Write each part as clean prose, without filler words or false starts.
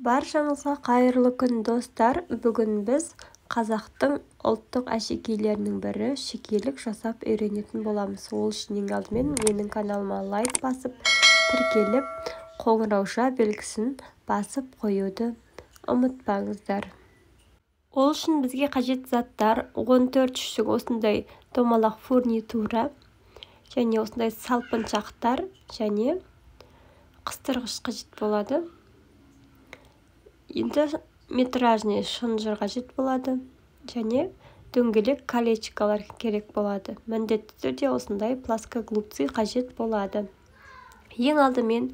Баршаңызға қайырлы күн, достар! Бүгін біз қазақтың ұлттық әшекейлерінің бірі шекелік жасап үйренетін боламыз. Ол үшін ең алдымен менің каналыма лайк басып, тіркеліп, қоңырауша белгісін басып қоюды ұмытпаңыздар. Ол үшін бізге қажет заттар: 14 штук осындай домалақ фурнитура және осындай салпыншақтар және қыстырғыш қажет болады. Енді метражный шынжыр қажет болады және дөңгелек колечкалар керек болады. Міндетті түрде осындай плоскоглубцы қажет болады. Ең алдымен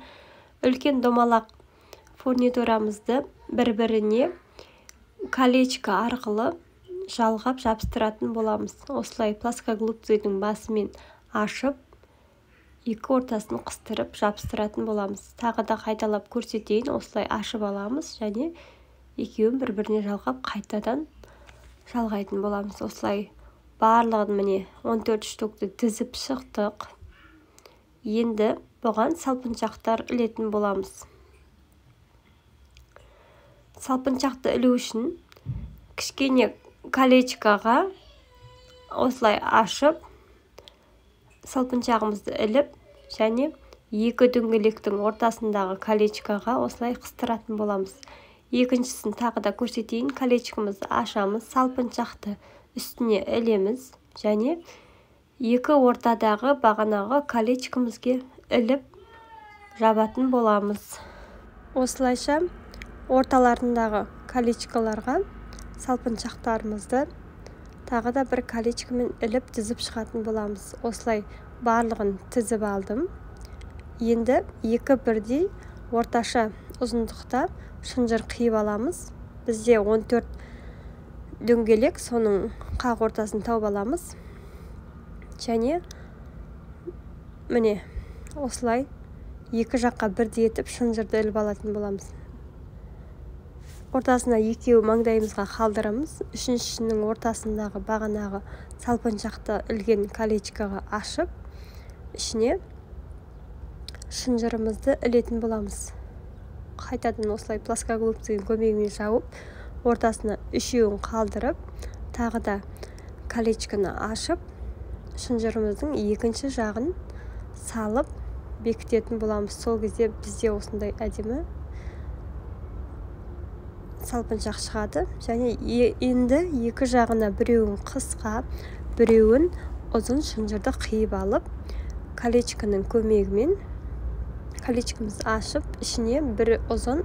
үлкен домалақ фурнитурамызды бір-біріне колечко арқылы жалғап жабыстыратын боламыз. Осылай плоскоглубцыдың басымен ашып, екі ортасын қыстырып жабыстыратын боламыз. Тағы да қайталап көрсетейін. Осылай ашып аламыз және екеуін бір-біріне жалғап, қайтадан жалғайтын боламыз. Осылай барлығын, міне, 14 штукты тізіп шықтық. Енді бұған салпыншақтар ілетін боламыз. Салпыншақты ілу үшін кішкене колечкоға осылай ашып, салпыншағымызды іліп және екі дөңгелектің ортасындағы колечкоға осылай қыстыратын боламыз. Екіншісін тағы да көрсетейін. Колечкомызды ашамыз, салпыншақты үстіне ілеміз және екі ортадағы бағанағы колечкомызге іліп жабатын боламыз. Осылайша орталарындағы колечкаларға салпыншақтарымызды тағы да бір колечкамен іліп, тізіп шығатын боламыз. Осылай барлығын тізіп алдым. Енді екі бірдей орташа ұзындықта шынжыр қиып аламыз. Бізде 14 дөңгелек, соның қақ ортасын тауып аламыз. Және міне, осылай екі жаққа бірдей етіп шынжырды іліп алатын боламыз. Ортасына екеуі маңдайымызға қалдырамыз. Үшіншісінің ортасындағы бағанағы салпыншақты ілген колечкаға ашып, ішіне шынжырымызды ілетін боламыз. Қайтадан осылай плоскоглубцының көмегімен жауып, ортасына үшеуін қалдырып, тағы да колечканы ашып, шынжырымыздың екінші жағын салып бекітетін боламыз. Сол кезде бізде осындай әдемі салпыншақ шығады. Және енді екі жағына біреуін қысқа, біреуін ұзын шынжырды қиып алып, колечканың көмегімен колечкамызды ашып, ішіне бір ұзын,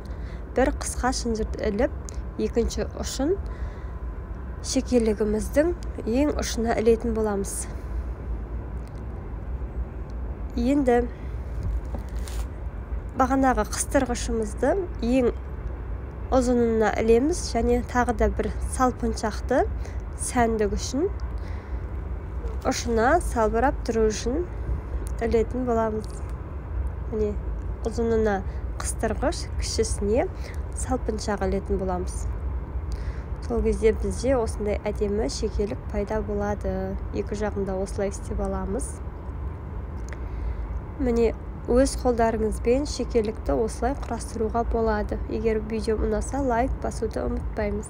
бір қысқа шынжырды іліп, екінші ұшын шекелігіміздің ең ұшына ілетін боламыз. Енді бағанағы қыстырғышымызды ең ұзынына ілеміз және тағы да бір салпыншақты сәндік үшін, ұшына салбырап тұру үшін ілетін боламыз. Міне, ұзынына қыстырғыш, кішісіне салпыншақ ілетін боламыз. Сол кезде бізде осындай әдемі шекелік пайда болады. Екі жағында осылай істеп аламыз. Міне, өз қолдарыңызбен шекелікті осылай құрастыруға болады. Егер видеом ұнаса, лайк басуды ұмытпаймыз.